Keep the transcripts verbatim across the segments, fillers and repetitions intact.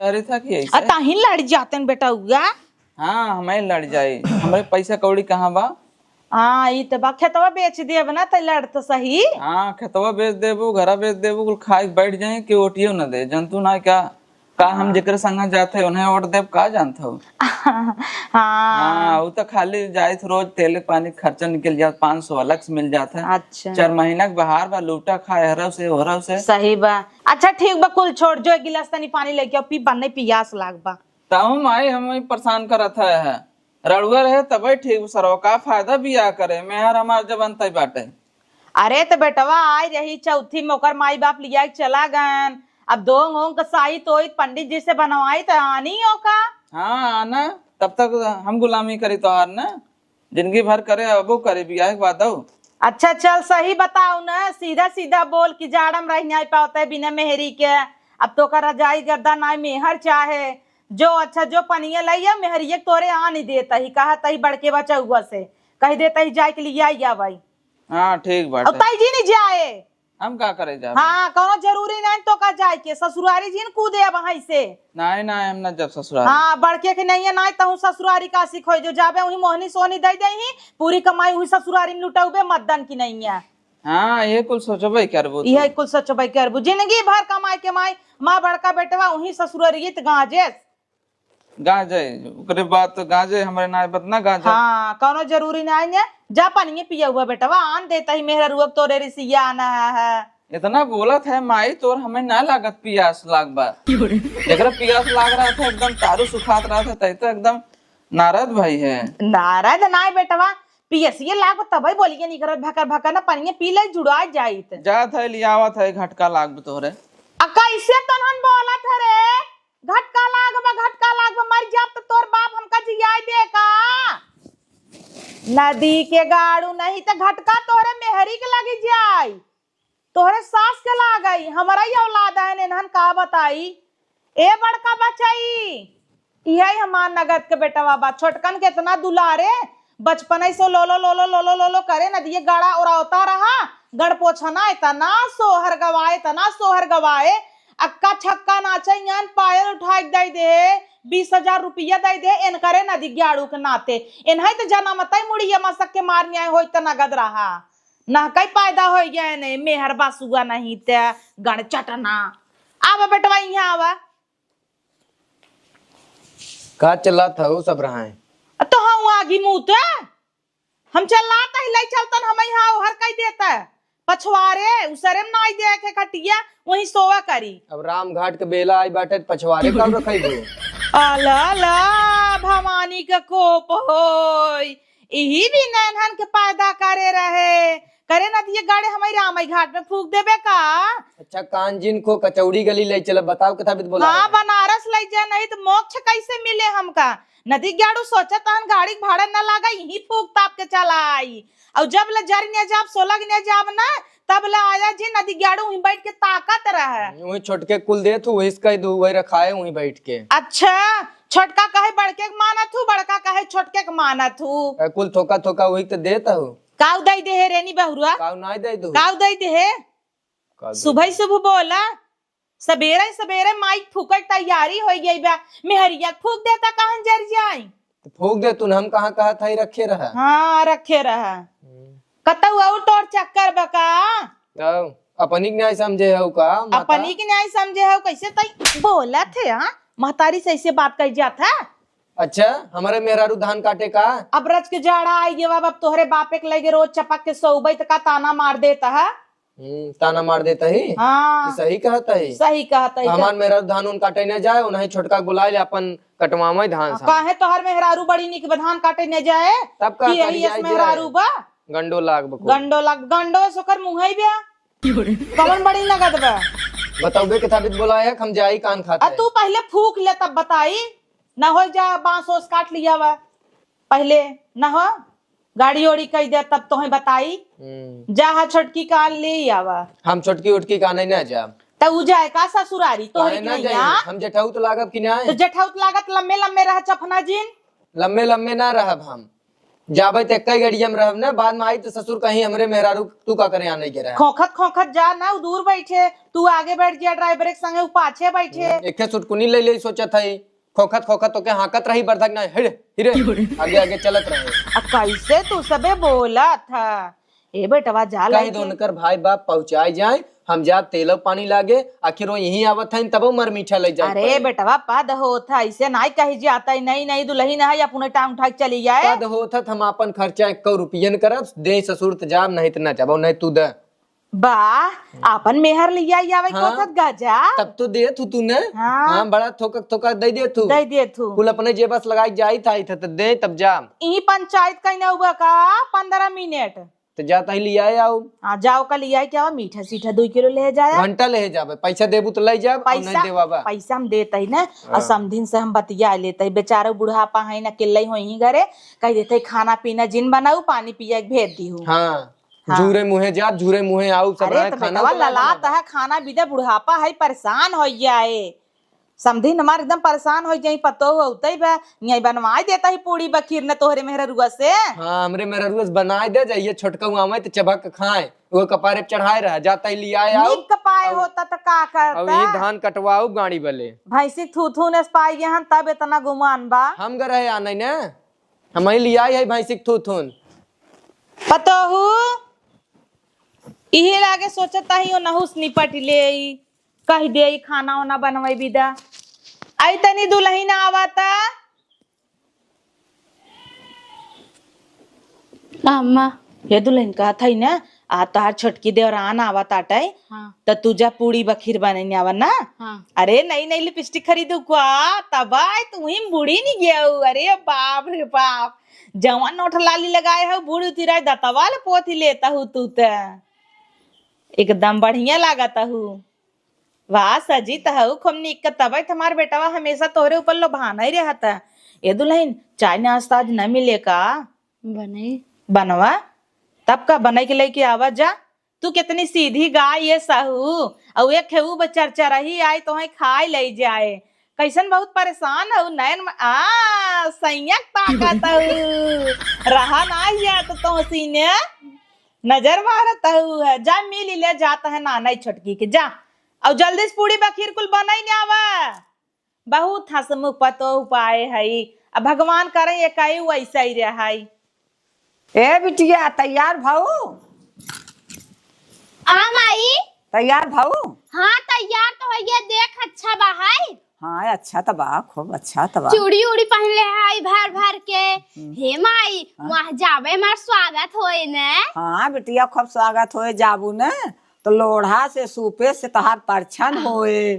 अरे था कि ऐसे? ताही लड़ जाते हैं बेटउआ। हाँ, हमें लड़ जाई। हमरे पैसा कौड़ी कहाँ बा? हाँ, ई त बा, खेतवा बेच देब ना, त लड़ त सही। हाँ, खेतवा बेच देबू, घरा बेच देबू, कुल खाए के बैठ जाए, केहू ओटियो न दे। जनतू ना का, का हम जेकरे संगे जात है, उन्हें ओट देब, का जानत हो? हाँ। हाँ, उ त खाली जाइत रोज तेल पानी खर्चा निकल जात, पाँच सौ अलग से मिल जात है। अच्छा। चार महीना के बाहर बा, लूटा खाए हरव से, होरव से। सही बा। अच्छा ठीक बा, कुल छोड़, जो एक गिलास तनी पानी लेके आओ, पी, बन्ने पियास लाग बा। ताहू माई हम ही परेशान करत है, है। रड़ुआ रहे तबे ठीक सरवा, का फायदा बियाह करे, मेहर हमार जब अंतई बाटे। अरे त बेटवा आई रही चौथी में, ओकर माई बाप लिया के चला गन। अब दोंग ओंग का साई तोई पंडित जी से बनवाई त आनी हो का? हाँ, आना, तब तक हम गुलामी करी तोहार न, जिंदगी भर करे, अबो करे, बियाह के बाद। अच्छा चल, सही बताओ न, सीधा सीधा बोल कि जाड़म रह नाई पावत है बिना मेहरी के। अब तो का रजाई गर्दा नाई मेहर चाहे, जो अच्छा जो पनिया लइया मेहरिया के तोरे आनी देत ही, कहत ही बड़के बचउआ से, कह देत ही जाए के लिए आई भाई। हाँ, ठीक बाटे। अब ताई जी नहीं जाए। हम का करे जाब? हाँ, कौनो जरूरी नहीं तो का जाए के, ससुरारी जी न कूदे अब हई से। नहीं, नहीं, हम ना जब ससुरारी। हाँ, बड़के के नहीं है, नहीं तहु ससुरारी का सिखोई, जो जाबे वही मोहनी सोहनी दे दे ही, पूरी कमाई वही ससुरारी में लुटौबे, मद्दन की नहीं है। हाँ, ये कुल सोचबे करबू तू। यह कुल सोचबे करबू, जिंदगी भर कमाई के माई, माँ बड़का बेटवा वही ससुरारी त गांजेस। गांजे, ओकरे बाद तो गांजे हमरे नाय बत ना गांजा। हाँ, कौनो जरूरी नाय ने। जा पनिये पिया हुआ बेटवा, आन देता ही मेहररुआ के तोरे रिसिया आना है। इतना बोलत है माई, तोर हमें ना लागत पियास लाग बा। जेकरा पियास लाग रहा था, एकदम तारू सुखात रहा था, तै तो एकदम नारद भाई है। नारद नाय बेटवा, पियसिये लाग बा तबे बोलिए निकरत भकर भकर ना पनिये पी ले जुड़ा जाइत। जात है लियावत है घटका लाग बा तोहरे। आ कैसे तनहन बोलत है रे? घटका लाग बा, घटका लाग बा, मर जाब त तोर बाप हमका जियाई दे का? नदी के गाड़ू नहीं त घटका तोहरे मेहरी के लगी जाई, तोहरे सास के लागई, हमरा ही औलाद है, इन्हन का बताई। ए बड़का बचई, इहे हमार नगद के बेटवा बा, छोटकन के इतना दुलारे, बचपन से लोलो, लोलो, लोलो, लोलो करे, नदिये गाड़ा ओरावता रहा, गड़ पोछना, इतना सोहर गवाए, इतना सोहर गवाए, अक्का छक्का नाचे, यान पायल उठाए के दे दे, बीस हजार रुपया दे दे, इनकरे नदी ग्याड़ू के नाते, इन्हें तो जनमतई मुड़िया मसक के मार न्याय होई त नगद रहा, नहकई पैदा होई गए ने, मेहर बसुआ नहीं ते, गण चटना। आवा बेटवा, यहाँ आवा। का चिल्लात हऊ सब रहाए? अ तो हम आगी मुँह ते? हम चिल्लात ही, लई चलतन हम यहाँ ओहर कई देता। पछवारे, उसरे में नाई दे के खटिया, वहीं सोवा करी। अब राम घाट के बेला आई बाटे, पछवारे का रखई हो? अला, अला, भवानी के कोप होई। इही भी नैनहन के पैदा करे रहे। करे नदिये गाड़े हमई रामई घाट में फूंक देबे का? अच्छा, कान जिन को कचौड़ी गली ले चले, बताओ कितना बित बोला हाँ, है। बनारस ले जा, नहीं तो मोक्ष कैसे मिले हमका? नदी ग्याड़ू सोचत हन गाड़ी के भाड़ा न लागा, यहीं फूंक ताप के चला आई। और जब ले जर ने जाब, सोलग ने जाब ना, तब ले आया जी नदी ग्याड़ू वहीं बैठ के ताकत रहे। वहीं छोटके कुल देत हूँ, वही कह दू, वही रखाए वहीं बैठ के। अच्छा, छोटका कहे बड़के के मानत हूँ, बड़का कहे छोटके के मानत हूँ। ए, कुल थोका थोका वही तो देत हूँ। काऊ दई दे हे रेनी बहुरुआ? काऊ नाई दई दू। काऊ दई दे हे? काऊ दई सुबह दू। सुबह बोला, सबेरे सबेरे माइक फूके के तैयारी होई गई बा। मेहरिया फूक देता, कहन जर जाई। तो फूक दे तू, हम कहाँ कहा था ही रखे रहा। हाँ, रखे रहा। हम्म। कतऊ और तोर चक्कर बा का? तब अपनी के न्याय समझे हो का, माता? अपनी के न्याय समझे हो, कैसे तई बोलत है, हाँ? महतारी से ऐसे बात कही जात है? अच्छा, हमारे मेहरारू धान काटे का? अब रच के जाड़ा आई गया, अब तोहरे बापे के लगे रोज चपक के सोबई त का ताना मार देता है? हम्म, ताना मार देता ही? हाँ। कि सही कहता ही? सही कहता ही। हमार मेहरारू धान उन काटे न जाए, उन्हें छोटका बुला ले, अपन कटवावे धान हाँ, सा। काहे तोहर मेहरारू बड़ी निक बा, धान काटे न जाए? तब का कि यही करिया इस मेहरारू जाए? बा? गंडो लाग बको। गंडो लाग, गंडो सोकर मुँह ही बा। कौन बड़ी नगद बा? बतौबे के थाबित बोला है, हम जाई कान खाते। आ तू पहले फूक ले तब बताई, ना हो जा बांस ओस काट लिया बा। पहले ना हो, गाड़ी ओड़ी कई दे तब तोहे बताई। हम्म। जा हा छोटकी कान ले आवा। हम छोटकी उटकी कान नहीं ना जाब। त उ जाए का ससुरारी, तोहरी काहे की ना नहीं जाई? आ? हम जेठाउत लागब कि नहीं? तो जेठाउत लागत लम्बे लम्बे रह चफना जिन। लम्बे लम्बे ना रहब हम। जाबे त एक्कै गड़िया में रहब ना, बाद में आई त ससुर कहीं हमरे मेहरारू तू का करे आने के रहे। खोखत खोखत जा ना, उ दूर बैठे, तू आगे बैठ जा ड्राइवर के संगे, उ पाछे बैठे। हम्म, एके सुटकुनी ले ले सोचत है, खोखत खोखत तोके हाँकत रही बरधक ना, हिड़े हिड़े आगे आगे चलत रहे। आ कैसे तू सबे बोलत ह? ए बेटवा जा कह लइके। दो उनकर भाई बाप पहुँचाए जाए, हम जाब तेलौ पानी लागे, आखिर वो यहीं आवत हैं, तबौ मर मीठा लइ जाए अरे पड़े। बेटवा, पद होत है, ऐसे नाई कही जाता है, नई नई दुलहिन है, अपने टांग उठा के चली जाए। पद होत है, हम आपन खर्चा एक्कौ रुपयन करब, दे ससुर त जाब, नहीं त ना जाबो, नहीं तू दे। बा, आपन मेहर लिया आवे हाँ, कोथत गजा। तब तो देत हूँ तू ने। हाँ। हाँ, बड़ा थोकक थोकक दे देत हूँ। दे देत हूँ। कुल अपने जेबस लगाई जाई था, था, त दे तब जाब। ई पंचायत कहीं ना हुआ का, पन्द्रह मिनट। त जाता ही लियाए आउ। हाँ, जाओ का लियाए क्या हुआ, मीठा सीठा दुइ किलो ले जाया। घंटा ले जाबे, पैसा देबू त ले जाब, और पैसा, नहीं देवाबा। पैसा हम देत ही ना, और हाँ। समधिन से हम बतिया लेत ही, बेचारा बुढ़ापा है ना, अकेले ही होई ही घरे, कह देत ही, "खाना पीना जिन बनाऊ, पानी पिया के भेज दीहू।" हाँ, हाँ। झूरे मुँहे जाब, झूरे मुँहे आऊ, सब अरे रहे, त खाना बेटवा तो ना ललात बनाबा। है, खाना बिना बुढ़ापा है, परेशान हो जाए। समधिन हमार एकदम परेशान होइ जाई, पतोहू अउतै बा, नियाई बनवाई देता ही पूड़ी बखीर न तोहरे मेहररुआ से। हाँ, हमरे मेहररुआ से बनाई दे जाइए, छोटका हुआ में त चबक के खाए, वो कपारे पे चढ़ाए रहा, जाता ही लियाए आउ। निक कपाए अउ-, होता त का करता? अउ यही धान कटवाउ गाड़ी बले। भैंसी के थू थू ने पाई गए हन, तब इतना गुमान बा। हम ग रहे आने ने, हम ही लियाई है भैंसी के थू थून। पतोहू, इही लागे सोचता ही, ओ नहुस निपट ले ई। कह दे, ई खाना वाना बनवाई बिदा। आई तनी दुलहिन आवता। अम्मा। हे दुलहिन, कहत हई ना, आ तोहार छोटकी देवरान आवत आटे, हाँ। त तू जा पूड़ी बखीर बनैने आवा ना। हाँ। अरे, नई नई लिपस्टिक खरीदू का, तब आई तू ही बूढ़ी नी गयू। अरे बाप रे बाप, जवन ओठ लाली लगाए हऊ, बूढ़ी उतिराए दतवा ले पोती लेता हू तू त। एकदम बढ़िया लागत हऊ। वाह, सजी त हऊ खूब नीक क, तबे त हमार बेटवा हमेशा तोहरे ऊपर लोभाना ही रहत है। ए दुलहिन, चाय नाश्ता आज न मिले का? बनई। बनवा, तब का बनई के लेके आवा जा। तू कितनी सीधी गाय ये सहू, अउ एक खेऊ बचर चरही आई तोहे खाए ले जाए। कैसन बहुत परेशान हऊ, नैन में, आ, सैयक ताकत हऊ। रहा ना हिया तो तोहसी ने नजर मारत हऊ है। जा मिली ले जात है नाना छोटकी के, जा। अउ जल्दी से पूड़ी बखीर कुल बनई ने आवा। बहुत हंसमुख पतोह पाए हई। अब भगवान करे ये कई वैसा ही रहई। ए बिटिया, तैयार भऊ? आ माई। तैयार भऊ? हाँ, तैयार तो है, ये देख अच्छा बा है। हाँ, अच्छा त बा, खूब अच्छा त बा। चूड़ी उड़ी पहन ले है भर भर के। हम्म। हे माई, हाँ। वहाँ जाबे हमार स्वागत होए ने। हाँ बिटिया, खूब स्वागत होए, जाबू ने तो लोढ़ा से सूपे से तोहार परछन हाँ। होए।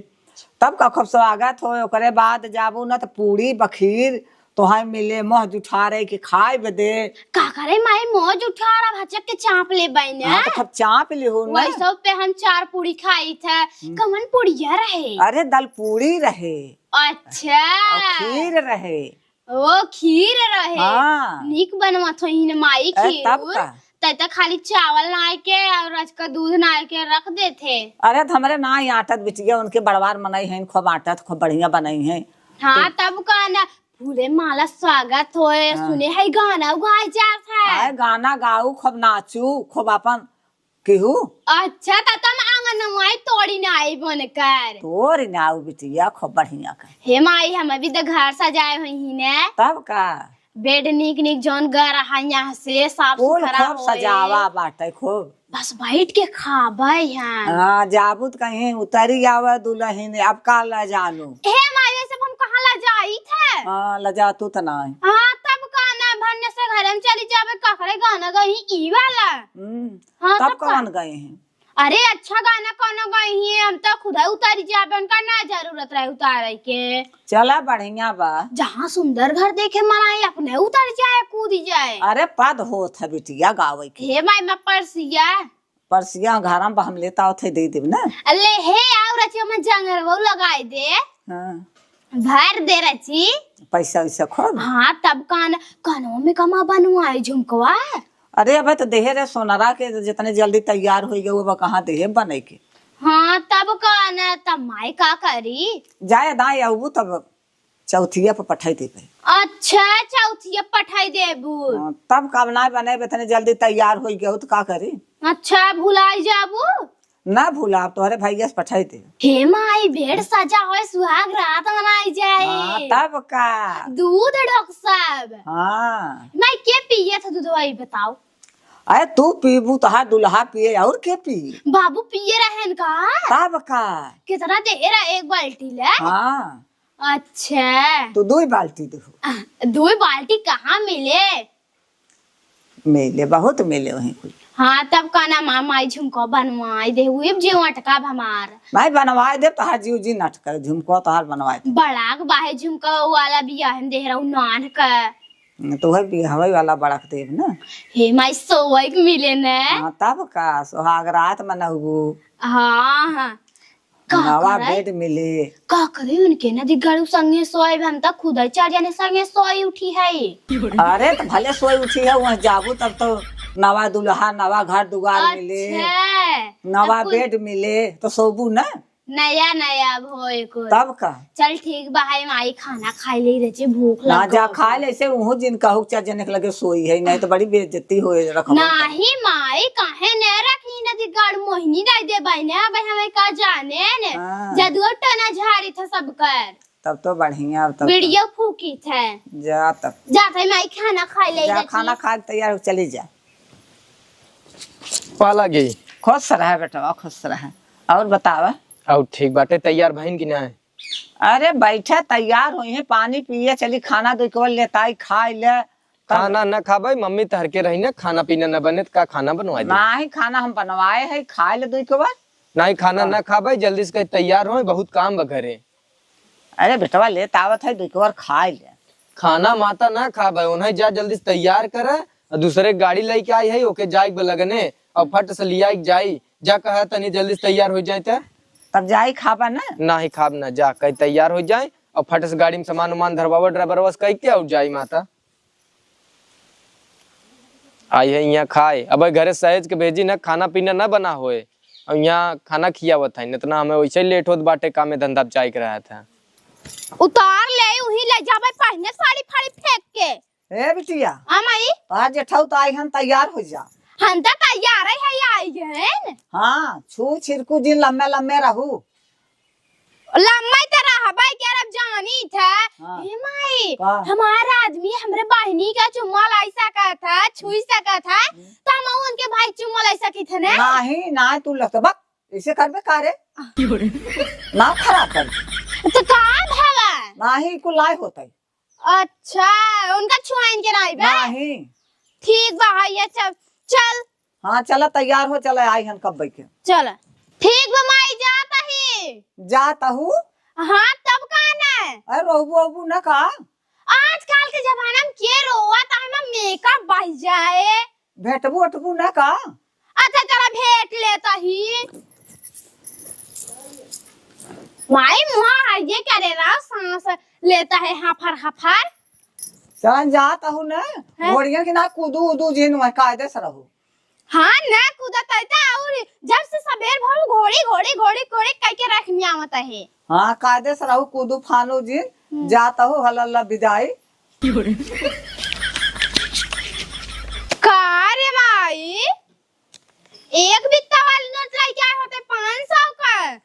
तब का खूब स्वागत होए, ओकरे बाद जाबू न त पूड़ी बखीर तोहार मिले, मुँह जुठारे के खाए बदे। का करे माई, मुँह जुठारा भचक के चाँप ले बइने। हाँ, तो खूब चाँप लिहू न। वैसे पे हम चार पूड़ी खाई थे। हम्म। कमन पूड़िया रहे? अरे, दल पूड़ी रहे। अच्छा। और खीर रहे। ओ, खीर रहे। हाँ। नीक बनवत होइहिन माई ए, खीर। तब का? तै त खाली चावल नाय के और रजका दूध नाय के रख देथे। अरे, त हमरे नाय आटत बिटिया, उनके बड़वार मनई हैं, खूब आटत, खूब बढ़िया बनई हैं। हाँ, तो तब का ना, फूले माला स्वागत होए, हाँ। सुने है गाना गाए जात है। आए, गाना गाऊ, खूब नाचू, खूब अपन केहू? अच्छा, त तुम आंगनवाई तोड़ी ना आई बनकर। तोड़ ना आऊ बिटिया, खूब बढ़िया कर। हे माई, हम अभी तो घर सजाए हुई ही ने। तब का? बेड नीक नीक जौन गर रहा यहाँ से साफ कुल सुथरा खूब होए। सजावा बाटे खूब। बस बैठ के खाबे यहाँ। हाँ, जाबू त कहीं उतरी आवे दुलहिन, अब का लजालू? हे माई, वैसे हम कहाँ लजाई थे? हाँ, लजातू त नाहीं। हाँ, तब का ना, भन्ने से घर में चली जाबे, ककरे गाना गई ई वाला। हम्म। हाँ, तब तब का? कौन गए हैं? अरे, अच्छा गाना कौनो गई हैं, हम तो खुदे उतारी जाबे, उनका ना जरूरत रहे उतारे के। चला, बढ़िया बा। जहाँ सुंदर घर देखे मन आई, अपने उतर जाए, कूदी जाए। अरे, पद होत है बिटिया गावे के। हे माई, मैं परसिया। परसिया घर में हम लेता होत है, दे देब ना। अले हे, और अच्छे में जंगरवो लगाई दे। हाँ। भर दे रची। पैसा वैसा खूब? हाँ, तब कान, कानों में कमा बनवाए झुमकवा। अरे, अबे तो देहे रे सोनरा के, जितने जल्दी तैयार होई गए, वो कहाँ देहे बने के? हाँ, तब कान, तब माई का करी? जाए दाए अबू तब चौथिया पर पठाई देबे। अच्छा, चौथिया पठाई देबू। हाँ, तब कब ना बने, इतने जल्दी तैयार होई गयो तो का करी? अच्छा, भुलाई जाबू? ना भुलाब, तोहरे भैया से पठाई दे। हे माई, बेड सजा होए, सुहाग रात मनाई जाए। हाँ, तब का। दूध ढोक सब। हाँ। माई, के पिए था दूधवा, ई बताओ? अरे तू पीबू, तोहार दुल्हा पिए, और के पी? बाबू पिए रहन का? तब का। कितना दे रहा एक बाल्टी ले? हाँ। अच्छा। तो दो ही बाल्टी दे। आ, दो ही बाल्टी कहाँ मिले? मिले, बहुत मिले वहीं कुल। हाँ, तब का ना माँ, माई झुमका बनवाई दे, उहे जे अटका हमार। माई बनवाई दे, तोहार जीव जी नटका, झुमका तोहार बनवाई दे। बड़ा के बाहे झुमका वाला बियाह में दे रहू नान का। हम्म, तो वही बियाहवे वाला बड़ा के देब ना। हे माई, सोए के मिले ने। हाँ, तब का, सुहाग रात मनहबू। हाँ, हाँ। का नवा करे? बेड मिले। का करे उनके ना दी गड़ू संगे सोए, हम त खुद ही चार जने संगे सोए उठी है। अरे त भले सोए उठी है, वहाँ जाबू तब तो नवा दुल्हा, नवा घर दुआर मिले, अच्छा। नवा अब कुल बेड मिले, तो सोबू ना। नया नया अब होए कुल। तब का? चल ठीक बा, है माई खाना खाई ले रहे, भूख ना लग जा गवा। खाए ले, ऐसे उहू जिन कहू चार जने के लगे सोई है, नहीं तो बड़ी बेइज्जती होए रखबा। नहीं माई, काहे न रखी न दी गाड़ मोहिनी नहीं दे बाई ने, अब हमें का जाने ने। हाँ। जदुआ टना झाड़ी था सब कर। तब तो बढ़िया, अब तब तो। बीड़िया फूकी थे। जा तब। जा थे माई खाना खाई ले जा, रही। खाना खा के तैयार हो, चली जा। पाला गई। खुश रहे बेटवा, खुश रहे। और बतावा? और ठीक बाटे, तैयार भइन कि ना? अरे बैठे, तैयार होई है, पानी पिए चली, खाना दो एक बार लेताई, खाई ले। तब खाना न खाबे, मम्मी तहर के रही ना, खाना पीना न बने त का खाना बनवाई दे? नाही, खाना हम बनवाए है, खाए ले दो एक बार। नाही, खाना हाँ। न खाबे, जल्दी से कहीं तैयार होए, बहुत काम बा घरे। अरे बेटवा, लेत आवत है, दो एक बार खाए ले। खाना माता न खाबे, उन्हें जा जल्दी से तैयार करे, और दूसरे गाड़ी लेके आई है, ओके जाए लगने, और फट से लिया के जाई, जा कहा तनी जल्दी से तैयार हो जाए त। तब जाई खाबा ना? नाही खाब ना, जा कहीं तैयार हो जाए, और फट से गाड़ी में सामान उमान धरवावा ड्राइवरवा से कह के, और जाई माता। आई है यहाँ खाए। अब घरे सहेज के भेजी ना, खाना पीना ना बना होए, और यहाँ खाना खियावत है, इतना हमें वैसे ही लेट होत बाटे, कामे धंधा जाए के रहा था। उतार ले, उही ले जाबे पहने साड़ी फाड़ी फेंक के। ए बिटिया, हाँ माई। आज जेठऊ तो आई हन, तैयार हो जा। हम तो तैयार है, आई हन। हाँ, छू छिरकू जिन, लम्बे लम्बे रहू। लम्बा ही तो रहबे के, अब जानी था। हाँ। हे माई, का? हमारा आदमी हमरे बहिनी का चुम्मा लाई सका था, छुई सका था, हम्म। तो हम उनके भाई चुम्मा लाई सकी थे ना? नाही, ना तू लगता, बक, ऐसे करबे का रे? क्यों रे? ना खराब कर। तो का भवा? नाही कुल लाए होता है। अच्छा, उनका छुआइन के नाही बे? नाही। ठीक बा, है ये चल, चल। हाँ, चला तैयार हो, चला आई हन कब बैठे। चल। ठीक बा माई, जात ही। जात हूँ? हाँ, तब का ना? अरे रोबू ओबू न का? आजकल के जमाना में के रोवत है, में मेकअप बह जाए। भेटबू ओटबू न का? अच्छा, चला भेंट लेता ही। माई मुहा है ये क्या रे रहा, सांस लेता है हाफर हाफर। चल जात हूँ न, हैं? घोड़ियन के ना कूदू उदू जिन वह कायदे से रहू। हाँ, ना कूदत है त और जब से सबेर भर घोड़ी, घोड़ी, घोड़ी, घोड़ी कह के रख में आवत है। हाँ, कायदे से रहू, कूदू फानू जिन, हम्म। जात हूँ, हलल्ला बिदाई। का रे माई, एक बित्ता वाली नोट लेके आए होते पाँच सौ का।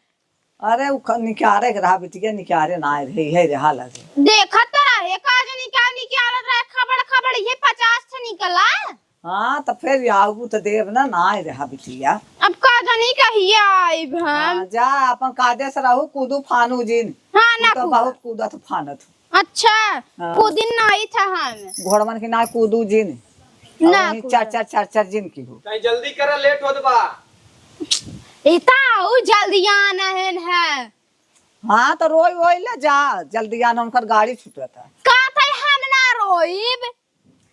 अरे, उ ख-, निकारे के रहा बिटिया, निकारे ना आए रहे, है रे हाल है। देखत तो रहे, का जानी का निकालत रहे, खबड़ खबड़, ये पचास ठे निकला। हाँ, तो फिर आऊ तो देव ना, ना आए रहा बिटिया। अब का जानी कहिया आइब हम। हाँ, जा, अपन कायदे से रहू, कूदू फानू जिन। हाँ, तू ना तो कूदा। बहुत कूदत फानत। अच्छा, हाँ। कूदिन नाई था हम। घोड़वन के ना कूदू जिन। ना और वहीं कूदा। चर, चर, चर, चर जिन की हो। तैं जल्दी करा, लेट होत बा। इता उ जल्दी आना है न है। हाँ, तो रोई वोई ले जा, जल्दी आना, उनकर गाड़ी छूटत है। का था हम ना रोइब?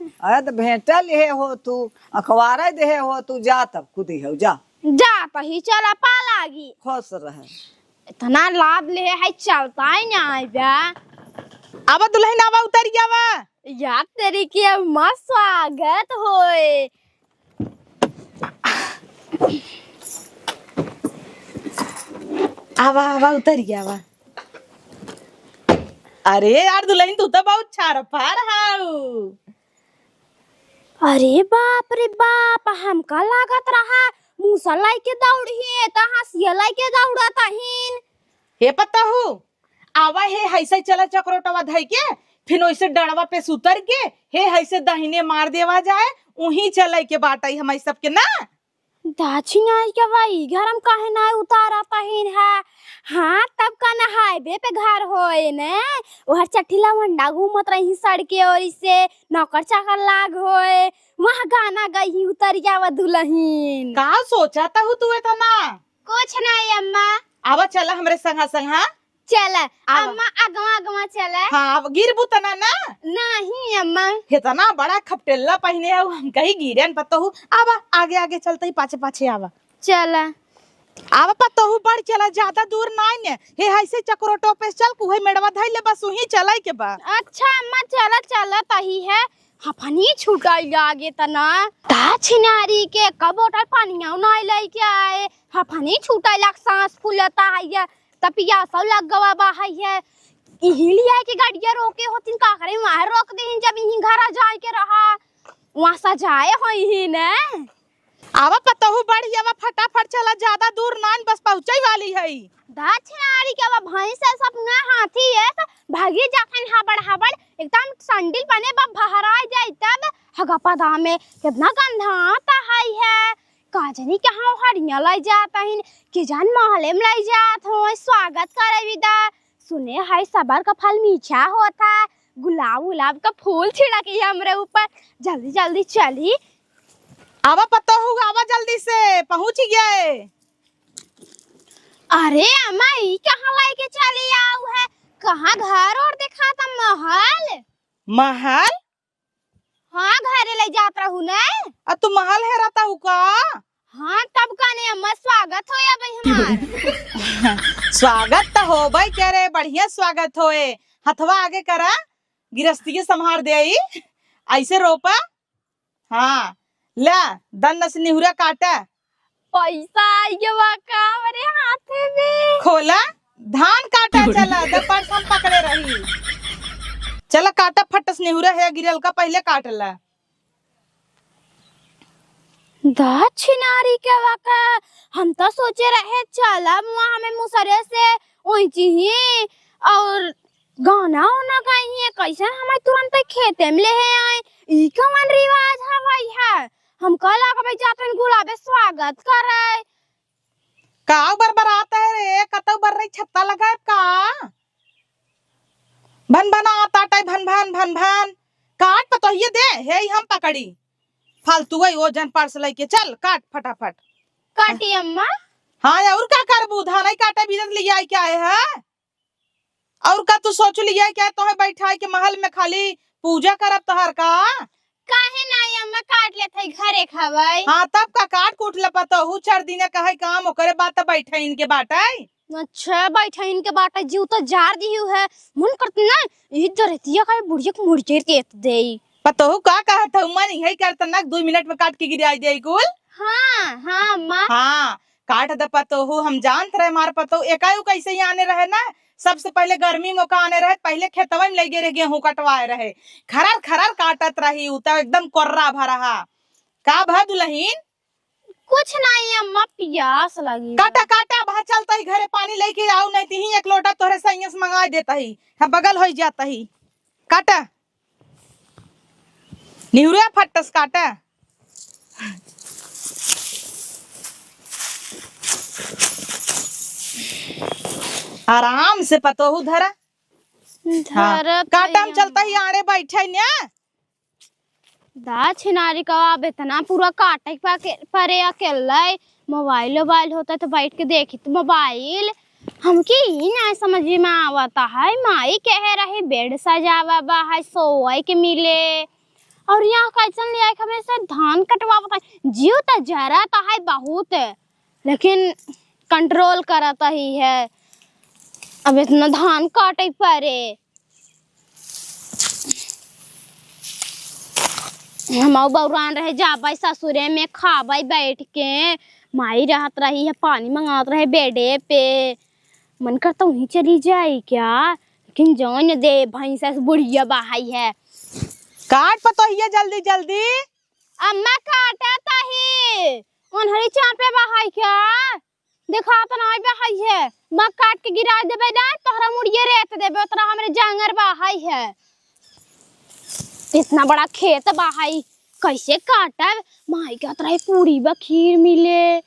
अरे तो भेंटल हे हो तू, अखबारे देहे हो तू, जा तब खुद ही हो, जा। जा तही चला पा लागी। खुश रहे। इतना लाद ले है, चलता ही ना आइबा। अब दुल्हन आवा, उतरिया आवा। यार तेरी के अब मस्त स्वागत होए। आवा, आवा, उतरिया आवा। अरे यार दुलहिन, तू तो बहुत छारफार हाउ। अरे बाप रे बाप, हमका लागत रहा मूसा लइके दौड़िहे, त हंसिया लइके दौड़त अहिन। हे पतोहू, आवा हे हइसे चला चकरोटवा धइ के, फिर ओइसे डड़वा पे सुतर के, हे हइसे दहिने मार देवा जाए, उहीं चलइ के बाटइ हमइ सबके ना। दाछिनारी के वही घर हम काहे ना उतारा पहिन है? हाँ, तब का ना हाईवे पे घर होए ने, ओहर चट्टी लवंडा घूमत रही सड़के ओरी से, नौकर चाकर लाग होए, वहाँ गाना गई उतर जावा दुलहिन। का सोचत हू तू एतना? कुछ नहीं अम्मा। आवा चला हमरे संगा संगा। चला, आवा। अम्मा, अगवा, अगवा चला। हाँ, अब गिरबू तना ना? नहीं, अम्मा। इतना बड़ा खपटेल्ला पहिने हउ, हम कहीं गिरेन पतोहू। आवा, आगे, आगे चलत ही, पाछे, पाछे आवा। चला। आवा पतोहू, बढ़ चला, ज्यादा दूर नाई ने। हे, हइसे चकरोटो पे चल, कुहे मेड़वा धइ ले, बस उहीं चलइ के बा। अच्छा, अम्मा, चला, चला, तही है। हफनी छुटाई लागे तना। ता छिनारी के कबोटा पनिया नाई लइके आए। हफनी छुटाई लाग, सांस फूलता है ये। त पियासो लग गवा बा है ये। इही लिया के गाड़िया रोके होतिन, का करे, वहाँ रोक देहिन, जब इही घरा जाए के रहा, वहाँ सजाए होई ही ने। आवा पतोहू बढ़िया बा, फटाफट चला, ज्यादा दूर नान, बस पहुँचइ वाली है। दक्षिणारी के बा भैंस है, सब ना हाथी है, सब भागी जाखन हबड़ हबड़, एकदम संडिल बने बा भहराई जाई तब हगा पदा में कितना गंधाता है है। का जनी कहाँ हरिया लइ जात हइन, के जान महले में लइ जात हो, स्वागत करे विदा। सुने है सबर का फल मीठा होत है, गुलाब उलाब का फूल छिड़की हमरे ऊपर। जल्दी जल्दी चली। आवा पतोहू, आवा जल्दी से, पहुँच गए। अरे अम्मा, ई कहाँ लइके चली आऊ है? कहाँ घर और देखाता, महल? महल? हाँ, घरे लइ जात रहू ने। आ तू महल हेराता हू का? हाँ, तब का ने अम्मा, स्वागत होए अबे हमार। स्वागत त होबे करे, बढ़िया स्वागत होए। हथवा आगे करा, गिरस्ती के संभार देई। अइसे रोपा। हाँ, ला, दन्न से निहुरा काटा। पैसा आइ गवा का हमरे हाथे में? खोला, धान काटा चला, द पर्स हम पकड़े रही। चला काटा फट से निहुरा है, गिरल का पहिले काट ला। दक्षिणारी के वाका, हम तो सोचे रहे चलब वहाँ में मुसरे से ओइची ही और गाना उना गाई है, कैसन हमें तुरंत खेते में लेहे आए, ई कवन रिवाज हवइ है? हम कल आके भाई जातन गुलाबे स्वागत करे। का बरबरात है रे, कतौ बर रही छत्ता लगाए का? भन भन आता टाई भन भन भन भन। काट पतोहिए दे, हे ही हम पकड़ी। फालतू है, ओजन पर्स लइके चल, काट फटाफट। काटी अम्मा। हाँ, और का करबू? धान ही काटे बीजत लिया क्या है? और का तू सोच लिया क्या तोहे बैठाए के महल में खाली पूजा करब तोहर का? काहे नाई अम्मा, काट लेत हई, घरे खावई। हाँ, तब का काट कूट ले पतोहू, चार दिने कहै काम, ओकरे बाद त बैठइन के बाटै। अच्छा, बैठइन के बाटै, जीव त जार दिहू है। मन करत ना, ई दरतिया का बुढ़िया के मुड़िया रेत देई। पतोहू का कहत हऊ, मन इहै करत ना, दुइ मिनट में काट के गिराई देई कुल। हाँ, हाँ, अम्मा। हाँ, काट द पतोहू, हम जानत रहे हमार पतोहू, एकाऊ कैसे ही आने रहे ना, सबसे पहिले गर्मी में ओका आने रहे, पहिले खेतवा में लइगे रहे, गेहूं कटवाए रहे, खरर खरर काटत रही, उ त एकदम कोर्रा भरहा। का भा दुलहिन? कुछ नाई अम्मा, पियास लगी। काटा, काटा, भा चलत ही घरे पानी लइके आऊ, नहीं तिही एक लोटा तोहरे सैया से मंगाई देत ही, हाँ, बगल होइ जात ही। काटा, निहुरा फट्टस काटा। आराम से पतोहू धरा। हाँ, धरत काटा हम हई चलत ही अम्मा। आड़े बैठे न्या। दा छिनारी का अब इतना पूरा काटे के पा-, परे अकेले। मोबाइल वोबाइल होता तो बैठ के देखी तो मोबाइल। हमके ई ना समझ में आवता है, माई कहे रही बेड सजावा बा है, सोए के मिले। और यहाँ कैसन ले आए, हमें से धान कटवावत है, जीव त जरत है बहुत, लेकिन कंट्रोल करत ही है। अब इतना धान काटे परे, हम बौरान रहे, जाबे ससुरे में खाबे बैठ के, माई रहत रही है, पानी मंगावत रहे बेडे पे। मन करता वहीं चली जाई क्या? किन जौन दे भैंसा से बुढ़िया बहाई है। काट पतोहिया जल्दी जल्दी। अम्मा काटत ही। ओन्हरी चापे बहाई क्या? देखात नाई बहाई है। मैं काट के गिराइ देबे ना, तोहरा मुड़िए रेत देबे, ओतरा हमरे जांगर बहाई है। इतना बड़ा खेत बहाई, कैसे काटब? माई कहत रहे पूड़ी बा खीर मिले,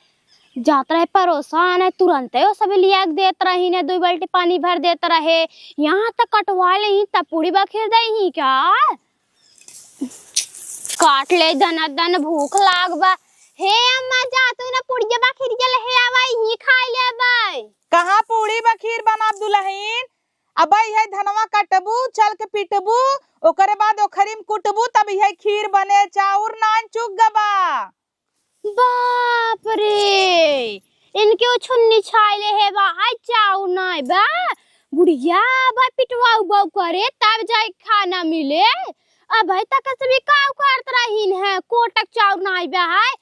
जात रहे परोसन है, तुरंते ओ सब लिया के देत रही ने, दुई बाल्टी पानी भर देत रहे। यहाँ तक कटवा लेही तब पूड़ी बा खीर देही क्या? काट ले दना दन भूख लाग बा। हे अम्मा जा तू ना पुड़िया बा खीरिया ले आवा, यहीं खाई लेबै। कहाँ पूड़ी बा खीर बनब दुलहिन? अबै है धनवा कटबू, चल के पिटबू, ओकरे बाद ओखरी में कुटबू, तब इहे खीर बने, चाउर नान चुग गबा। बाप रे, इनके ओ छुन्नी छाइले हे बा, हाय चाउर नाय बा। बुढ़िया बा पिटवा उबाऊ करे, तब जाए खाना मिले। अबै तक से भी काउ करत रहीन है, कोटक चाउर नाय बा है।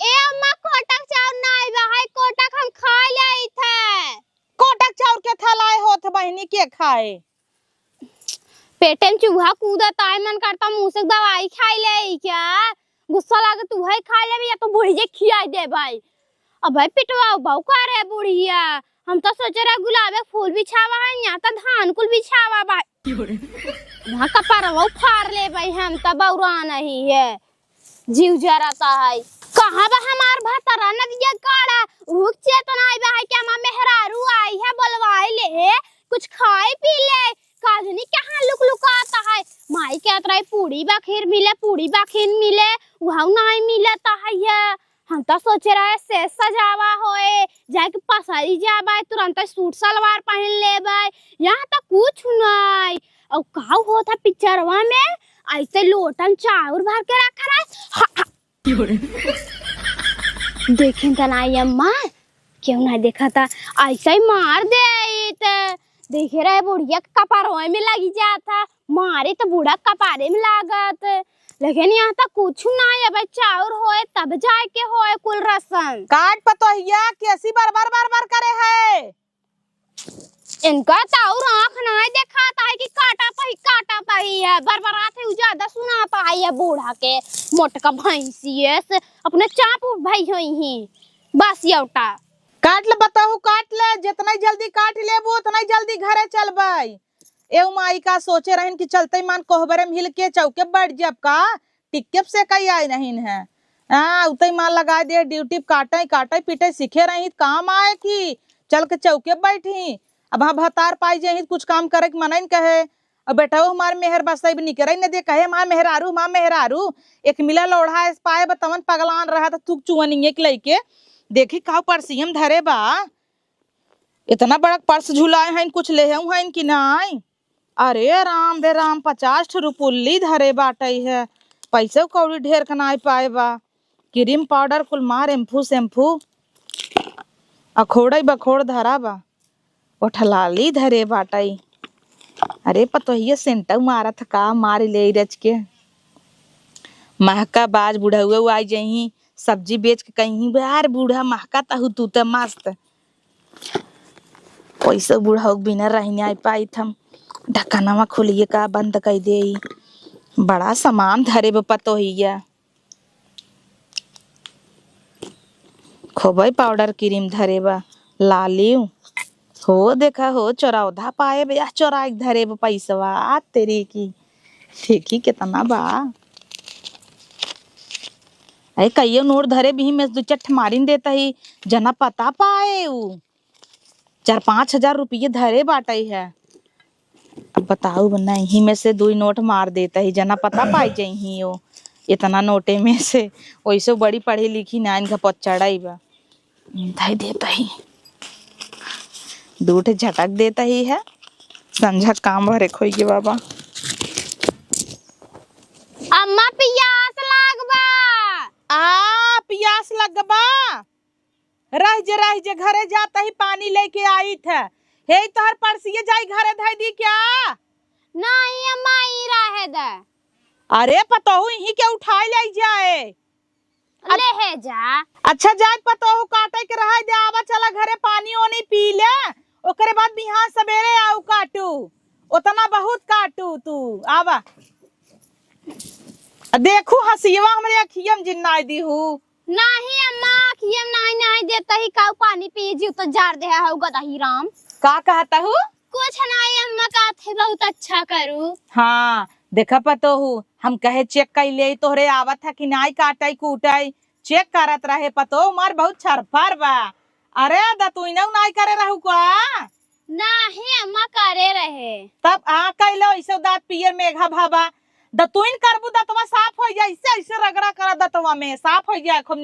ए अम्मा, कोटक चाउर नाय बा है, कोटक हम खाइ लेइत है। कोटक चाउर के थलाए होत बहिनी के खाए? पेटे में चूहा कूदत आए, मन करता मुँह से दवाई खाइ लेई क्या? गुस्सा लागे तू है खाइ लेबे या तो बुढ़िया खियाइ देबै। अबै पिटवा उबाऊ करे बुढ़िया, हम तो सोचे रहे गुलाबे के फूल बिछावा है, यहाँ तो धान कुल बिछावा बा। वहाँ कपरवा फार लेबै हम तो बौरा नहीं है, जीव जरता है। कहाँ बा हमार भतरा नदिया काड़ा, रुक चेतना आई बा है कि हमार मेहरारू आई है, बोलवाई ले, कुछ खाई पी ले, काजनी कहाँ लुक लुकाता है। माई के अतराई पूड़ी बा खीर मिले, पूड़ी बा खीर मिले, वहाँ नाई मिलता है ये। हम तो सोचे रहे से सजावा होए, जाके पसरी जाबे, तुरंत सूट सलवार पहन लेबे। यहाँ तो कुछ नाई। और का होत है पिक्चरवा में, ऐसे लोटन चाउर भर के रखा रहे। हा, हा। देखिन त नाई अम्मा, क्यों ना देखा था, ऐसे ही मार दे आई त। देखे रहे बुढ़िया के कपार में लगी जात है, मारे तो बूढ़ा कपारे में लागत। लेकिन यहाँ तक कुछ ना है, अबे चाउर होए तब जाए के होए कुल रसम। काट पतोहिया, कैसी बरबर बरबर करे है? इनका तो और आँख ना देखाता है कि काटा पाई, काटा पाई है, बरबरात है, उ ज्यादा सुनाता है ये बूढ़ा के, मोटका भैंसिए से अपने चाप उठ भाई होई ही, बस येउटा। काट ले बताहु, काट ले, जितना जल्दी काट लेबू उतना जल्दी घरे चलबै। एउ माई का सोचे रहन कि चलते मान कोहबरे में हिल के चौके बैठ जब का, टिक्के से कई आए नहीं है। हाँ, उतई मान लगा दे, ड्यूटी पे काटे, काटे, पीटे सीखे रही, काम आए कि चल के चौके बैठी। अब हाँ भतार पाई जे ही, कुछ काम करे के मनइन कहे। अब बेटा, वो हमार मेहर बस अब निकरे न दे, कहे, "हमार मेहरारू, हमार मेहरारू।" एक मिला लोढ़ा ऐस पाए, बतवन पगलान रहा था, थूक चुअनिए के लइके। देखी काउ परसियम धरे बा। इतना बड़ा पर्स झुलाए हैं, कुछ ले हैं कि नाई? अरे राम रे राम, पचास ठो रुपुल्ली धरे बाटई है, पैसे कौड़ी ढेर क नाई पाए बा। क्रीम पाउडर कुल मार, एम्फू सेम्फू, अखोड़ई बखोड़ धरा बा, ओठलाली धरे बाटई। अरे पतोहिया सेंटऊ मारत का, मार ले रच के। महका बाज बुढ़उआ आई जइहीं, सब्जी बेच के कहीं, "यार बूढ़ा महका तहु तू त मस्त।" कैसे बुढ़ऊ बिना रहिने आई पाइत हम। ढक्कनवा खोलिए का बंद कई देई। बड़ा सामान धरे बा पतोहिया। खोबई पाउडर क्रीम धरे बा, लाली। हो देखा हो, चोरौधा पाए बा, या चोराई के धरे बा पैसवा, आ तेरी की। देखी केतना बा। अरे कइयो नोट धरे बिही में दू चार ठे मारिन देता ही, जना पता पाए उ। चार पाँच हजार रुपये धरे बाटई है। अब बताऊ, नहीं में से दुई नोट मार देता ही, जना पता पाई जइही ओ। इतना नोटे में से, वैसे बड़ी पढ़ी लिखी ना, इनका पचड़ाई बा। धई देता ही, दू ठे झटक देता ही है, संझा काम भरे खोई के बाबा। अम्मा पियास लाग बा। आ, पियास लग बा। रह जे, रह जे, घरे जाता ही पानी लेके आइत है। हे तोहर परसिए जाई घरे धई दी क्या? नहीं अम्मा, ई रहे दे। अरे पतोहू, इही के उठाई ले जाए। ले हे जा। अच्छा जाए पतोहू, काटे के रहे दे, आवा चला घरे पानी ओनी पी ले, ओकरे बाद बिहान सबेरे आऊ काटू। उतना बहुत काटू तू। आवा। आ देखू हसियवा हमरे अखिया में जिन्नाई दीहू। नाही अम्मा, अखिया में नाही, नाही देता ही काऊ पानी पी जीव तो जार दे है गदही राम। का कहता हूँ? कुछ नाही अम्मा, कहत है बहुत अच्छा करू। हाँ, देखा पतोहू, हम कहे चेक कइ ले तोहरे आवत है कि नाही काटई कूटई, चेक करत रहे पतोहू, मार बहुत छरफर बा। अरे दतुइनऊ नाही करे रहू का? नाही अम्मा, करे रहे। तब आ कइलो ऐसे दाँत पियर मेघा भाबा। दतुइन करबू दतवा साफ होइ जाए, ऐसे ऐसे रगड़ा करा दतवा में साफ होइ जाए खूब